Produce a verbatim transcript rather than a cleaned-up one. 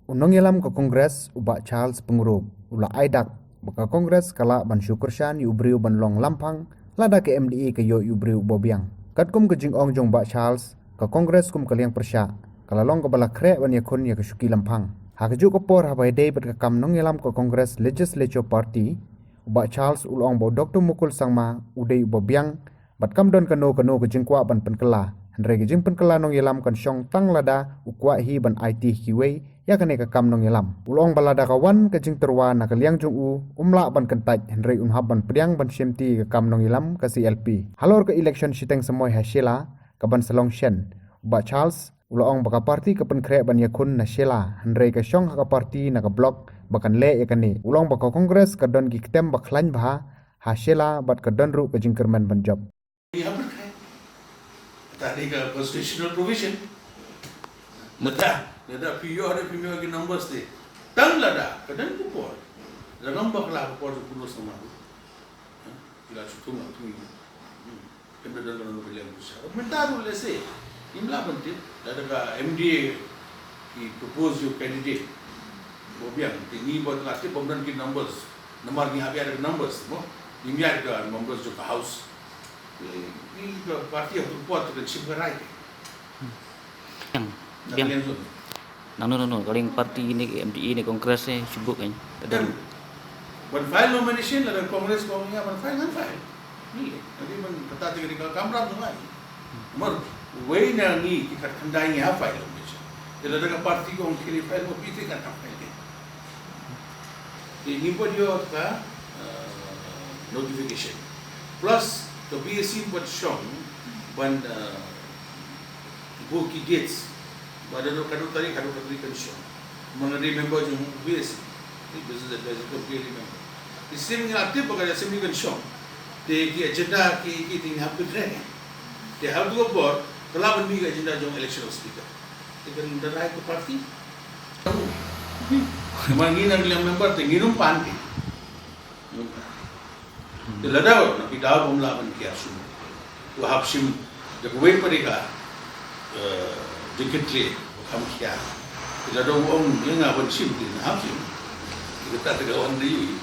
U nongïalam ka Congress, u Bah Charles Pyngrope, u la ai dak ba ka Congress ka lah ban shu kyrshan ïa u briew ban long lamphang lada ka M D A ka ïoh ïa u briew uba biang. Katkum ka jingong jong u Bah Charles, ka Congress kum ka liang pyrshah ka la long kaba la khreh ban ïakhun ïa ka shuki lamphang. Ha kajuh ka por haba ïadei bad ka kam nongïalam ka Congress Legislature Party, u Bah Charles u la ong ba u Doctor Mukul Sangma u dei uba biang bad kam don kano kano ka jingkwah ban pynkylla. Hynrei ka jingpynkylla nongïalam kan shong tang lada u kwah hi ban aiti ha kiwei ïa kane ka kam nongïalam. U la ong ba lada ka wan ka jingtyrwa na ka liang jong u, um lah ban kyntait, hynrei un hap ban pdiang ban shimti ïa ka kam nongïalam ka C L P. Halor ka election shiteng samoi ha Shella kaban sa long shen, u Bah Charles u la ong ba ka party ka pynkhreh ban ïakhun na Shella, hynrei ka shong ha ka party na ka block ba kan leh ïa kane. U la ong ba ka Congress ka don ki ktem ba khlaiñ bha ha Shella bad ka don ruh ka jingkyrmen ban jop. Ïa pyrkhat. Kata dei ka constitutional provision. Mynta, lada phi ïoh, lada phi ïoh ki numbers te. Tang lada ka don ka por. Lada ngam bakla ka por jong u Pyngrope Sangma. Ki la shu thung, la thung. Hmm. Kynda don kano kano ka liang pyrshah. Mynta ruh lehse ngim lah ban tip, lada ka M D A ki propose ïa u candidate ba biang, te ngi ba la tip ba ym don ki numbers. Namar ngi hap ïa da ka numbers mo. Ngim ïa da ka numbers jong ka House. Te ngi ka party ha ka por te kan shim ka rai. Biang, na biang. Ka liang jong. Nangno nangno, ka liang party ne, M D A ne, Congress ne, shu buh kan. Kan. Ban file nomination, lada Congress ka ong ïa ban file, ngan file. Ni, nangne ban kata te ka dei ka kamram jong ngi. Namar wei na ngi ki khatkhyndai ngi hap file nomination. Te lada ka party ka ong khie file, mo phi te kan hap file. Te ngim pat ïoh ka, eh, notification. Plus ka B A C pat shong ban, eh, buh ki dates. Ba da ka dei tarik, ka dei tarik kan shong. Mano dei member jong B A C. Ni business advisor ka B A C member. Te shisien ngi la tip ba ka assembly kan shong. Te ki agenda ki, ki te ngi hap pyntrei. Te ha katu ka por ka lah ban mih ka agenda jong election of speaker. Te kan da rai ka party. Namar ngi na ka liang member te ngin ym pan ki. Te lada na ki daw bym lah ban kiar shuh. Wa hap shim da kawei pat ka, eh, jingkitkhlieh wa kham khia. Te lada u ong ïa nga ban shim te nga hap shim. Te kata te ka wan da ïohi.